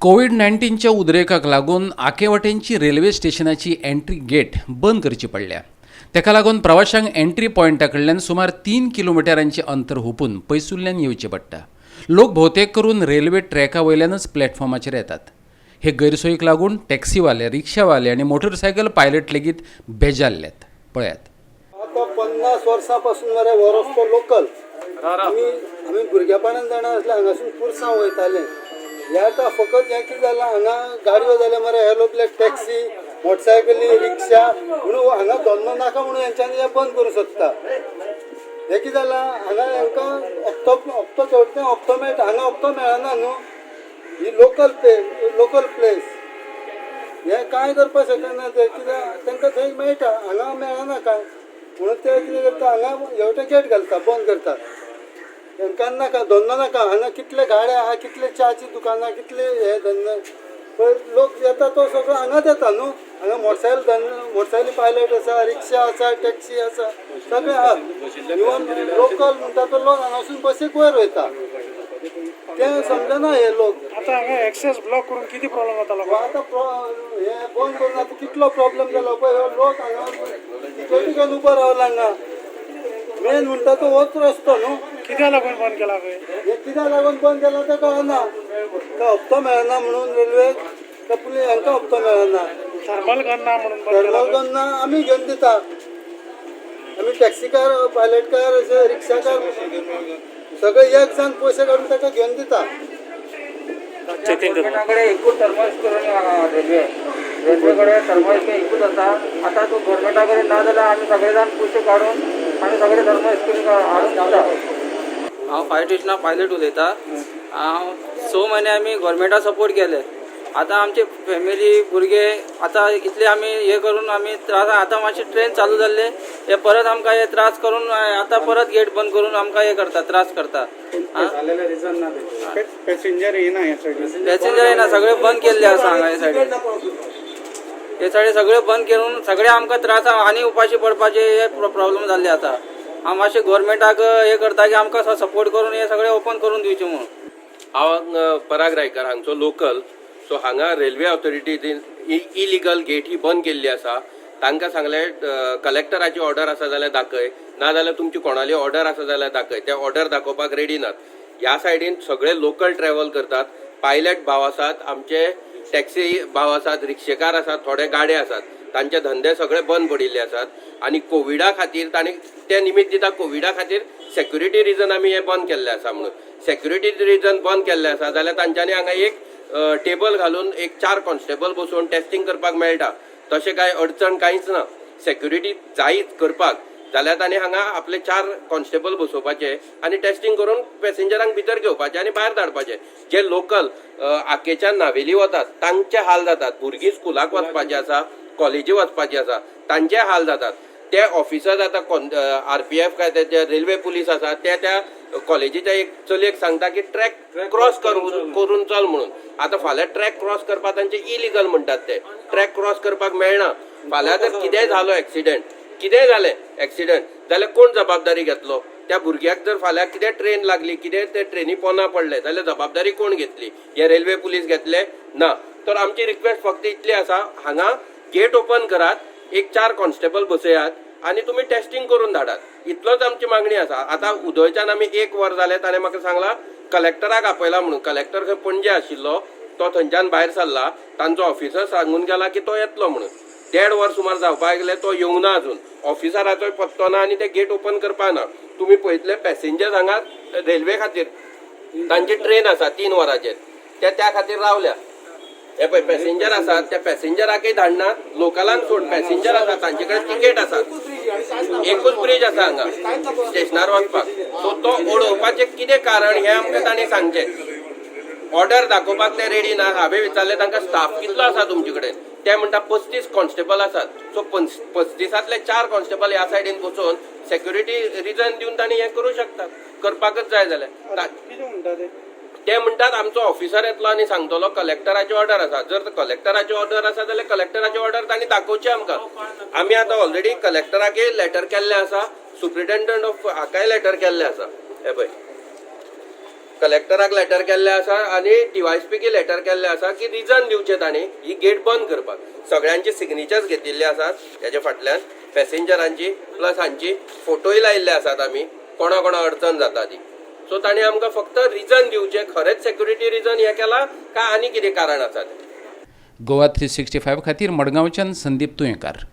Covid 19च्या उद्रेकाक लागून आकेवाटेंची railway स्टेशनाची entry get बंद करची पडल्या. ताका लागून प्रवाशांक एंट्री पॉयंटा कडल्यान सुमार 3 किलोमिटरांचें अंतर हुपून पयसुल्ल्यान येवचें पडटा. लोक भोवतेक करून रेल्वे ट्रॅका वयल्यानच प्लॅटफॉर्माचेर येतात. हे गैरसोयीक लागून टॅक्सीवाले, रिक्षावाले आनी मोटरसायकल पायलट लेगीत बेजारल्यात. पळयात. आता 50 वर्सां पासून मरे हो रस्तो लोकल. आमी भुरगेपणान जाणा आसले, हांगासून पुरसां वयताले. हे आतां फकत हें कितें जालां, हांगा गाडयो जाल्या मरे, हे लोक टॅक्सी, मोटरसायकली, रिक्षा म्हणून हांगा धंदो नाका म्हणून हेंच्यांनी हें बंद करूंक सोदता. हें कितें जालां, हांगा हेंकां हप्तो हप्तो चडटे हप्तो मेळटा, हांगा हप्तो मेळना न्हू. ही लोकल प्लेस. हें कांय करपाक शकना ते. कित्याक तांकां थंय मेळटा, हांगा मेळना कांय, म्हणून ते कितें करता, हांगा हेवटेन गेट घालता, बंद करता. तांकां नाका, धंदो नाका. हांगा कितले गाडे आहा, कितले च्याची दुकानां, कितले हे धंदे. पळय, लोक येता तो सगळो हांगाच येता न्हू. हांगा मोटरसायकल धंदो, मोटरसायकली पायलट आसा, रिक्षा आसा, टॅक्सी आसा, सगळे आहा. इवन लोकल म्हणटा तो लोक हांगासून बसीक वयर वयता, ते समजना हे लोक. आता हांगा एक्सेस ब्लॉक करून किती प्रॉब्लेम जाता लोकांक? आतां हे बंद करून आतां कितलो प्रॉब्लेम जालो पळय. हो लोक हांगा टिकेटी घेवन उबो रावला. हांगा मेन म्हणटा तो होच रस्तो न्हू. कित्याक लागून बंद केला खंय? हे कित्याक लागून बंद केला तें कळना. का हप्तो मेळना म्हणून रेल्वेक, का पुलीस हांकां हप्तो मेळना? थर्मल गन ना म्हणून बंद केला? थर्मल गन ना, आमी घेवन दिता. आमी टॅक्सीकार, पायलटकार, अशे रिक्षाकार सगळे एक जाण पयशे काडून ताका घेवन दिता. गव्हर्मेंटा कडेन एकूच थर्मल करून रेल्वे कडेन थर्मल एकूच आसा. आतां तूं गव्हर्मेंटा कडेन ना जाल्यार आमी सगळे जाण पयशे काडून आमी सगळे थर्मल स्क्रीन हाडून दिता. हांव फायर स्टेशना पायलट उलयतां. हांव 6 म्हयने आमी गोवोरमेंटा सपोर्ट केले. आतां आमचे फॅमिली, भुरगे आतां इतले आमी हे करून आमी त्रास. आतां मातशी ट्रेन चालू जाल्ले, हे परत आमकां हे त्रास करून आतां परत गेट बंद करून आमकां हे करता, त्रास करता. पॅसेंजर येना ह्या सायडीन. पॅसेंजर येना, सगळे बंद केल्ले आसा हांगा. हे सायडीन, हे सायडीन सगळे बंद करून सगळे आमकां त्रास आनी उपाशी पडपाचे हे प्रॉब्लेम जाल्ले आसा. हांव मातशें गोवोरमेंटाक हे करता की आमकां सपोर्ट करून हे सगळे ओपन करून दिवचे म्हणून. हांव पराग रायकर, हांगचो लोकल. सो हांगा रेल्वे ऑथॉरिटी इलिगल गेट ही बंद केल्ली आसा. तांकां सांगलें, कलेक्टराची ऑर्डर आसा जाल्यार दाखय, ना जाल्यार तुमची कोणाली ऑर्डर आसा जाल्यार दाखय. ते ऑर्डर दाखोवपाक रेडी नात. ह्या सायडीन सगळे लोकल ट्रॅव्हल करतात. पायलट भाव आसात आमचे, टॅक्सी भाव आसात, रिक्षेकार आसात, थोडे गाडे आसात. तांचे धंदे सगळे बंद पडिल्ले आसात आनी कोविडा खातीर तांणी ते निमित्त दिता, कोविडा खातीर सेक्युरिटी रिजन आमी हे बंद केल्ले आसा म्हणून. सेक्युरिटी रिजन बंद केल्ले आसा जाल्यार तांच्यांनी हांगा एक टेबल घालून एक चार कॉन्स्टेबल बसोवन टेस्टिंग करपाक मेळटा. तशें कांय अडचण कांयच ना. सेक्युरिटी जायच करपाक जाल्यार तांणी हांगा आपले चार कॉन्स्टेबल बसोवपाचे आनी टेस्टिंग करून पॅसेंजरांक भितर घेवपाचे आनी भायर धाडपाचे. जे लोकल आकेच्यान नावेली वतात तांचे हाल जातात. भुरगीं स्कुलाक वचपाची आसा, कॉलेजी वचपाची आसा, तांचे हाल जातात. ते ऑफिसर आतां आरपीएफ काय ते रेल्वे पुलीस आसा, ते त्या कॉलेजीच्या एक चलयेक सांगता की ट्रॅक क्रॉस करून चल म्हणून. आतां फाल्यां ट्रॅक क्रॉस करपाक तांचे इलिगल म्हणटात ते. ट्रॅक क्रॉस करपाक मेळना. फाल्यां जर कितेंय जालो एक्सिडेंट, कितेंय जालें एक्सिडेंट जाल्यार कोण जबाबदारी घेतलो? त्या भुरग्याक जर फाल्यां कितें ट्रेन लागली, कितें ते ट्रेनी पोना पडले जाल्यार जबाबदारी कोण घेतली? हे रेल्वे पुलीस घेतले ना. तर आमची रिक्वेस्ट फक्त इतली आसा, हांगा गेट ओपन करात, एक चार कॉन्स्टेबल बसयात आनी तुमी टेस्टिंग करून धाडात. इतलोच आमची मागणी आसा. आतां उदयच्यान आमी एक वर जालें. ताणें म्हाका सांगलां कलेक्टराक आपयला म्हणून. कलेक्टर खंय पणजे आशिल्लो, तो थंयच्यान भायर सरला. तांचो ऑफिसर सांगून गेला की तो येतलो म्हणून. देड वर सुमार जावपाक गेले, तो येवना अजून. ऑफिसराचोय पत्तो ना आनी ते गेट ओपन करपाक ना. तुमी पळयतले, पॅसेंजर्स हांगा रेल्वे खातीर, तांची ट्रेन आसा 3 वरांचेर, ते त्या खातीर रावल्या. हे पळय, पॅसेंजर आसात, त्या पॅसेंजराकय धाडनात. लोकलांक सोड, पॅसेंजर आसात, तांचे कडेन तिकेट आसात. एकूच ब्रीज आसा हांगा स्टेशनार वचपाक. सो तो अडोवपाचें कितें कारण हें आमकां तांणी सांगचें. ऑर्डर दाखोवपाक ते रेडी ना. हांवें विचारलें तांकां, स्टाफ कितलो आसा तुमचे कडेन? ते म्हणटा 35 कॉन्स्टेबल आसात. सो 35तांतले चार कॉन्स्टेबल ह्या सायडीन बसोवन सेक्युरिटी रिजन दिवन तांणी हें करूं शकतात, करपाकच जाय जाल्यार. कितें म्हणटा ते? ते म्हणटात आमचो ऑफिसर येतलो आनी सांगतलो कलेक्टराची ऑर्डर आसा. जर कलेक्टराची ऑर्डर आसा जाल्यार कलेक्टराची ऑर्डर तांणी दाखोवची आमकां. आमी आतां ऑलरेडी कलेक्टराकय लेटर केल्लें आसा, सुप्रिटेंडंट ऑफ हाकाय लेटर केल्लें आसा. हे पळय. कलेक्टराक लेटर केल्ले आसा आनी डीवायएसपीक लेटर केल्ले आसा की रिजन दिवचें तांणी ही गेट बंद करपाक. सगळ्यांची सिग्नेचर्स घेतिल्ले आसात हेच्या फाटल्यान, पॅसेंजरांची प्लस हांची फोटोय लायिल्ले आसात आमी, कोणा कोणा अडचण जाता ती. सो तांणी आमकां फक्त रिजन दिवचें, खरेंच सेक्युरिटी रिजन हें केलां काय आनी कितें कारण आसा तें. गोवा 365 खातीर मडगांवच्यान संदीप तुयेंकार.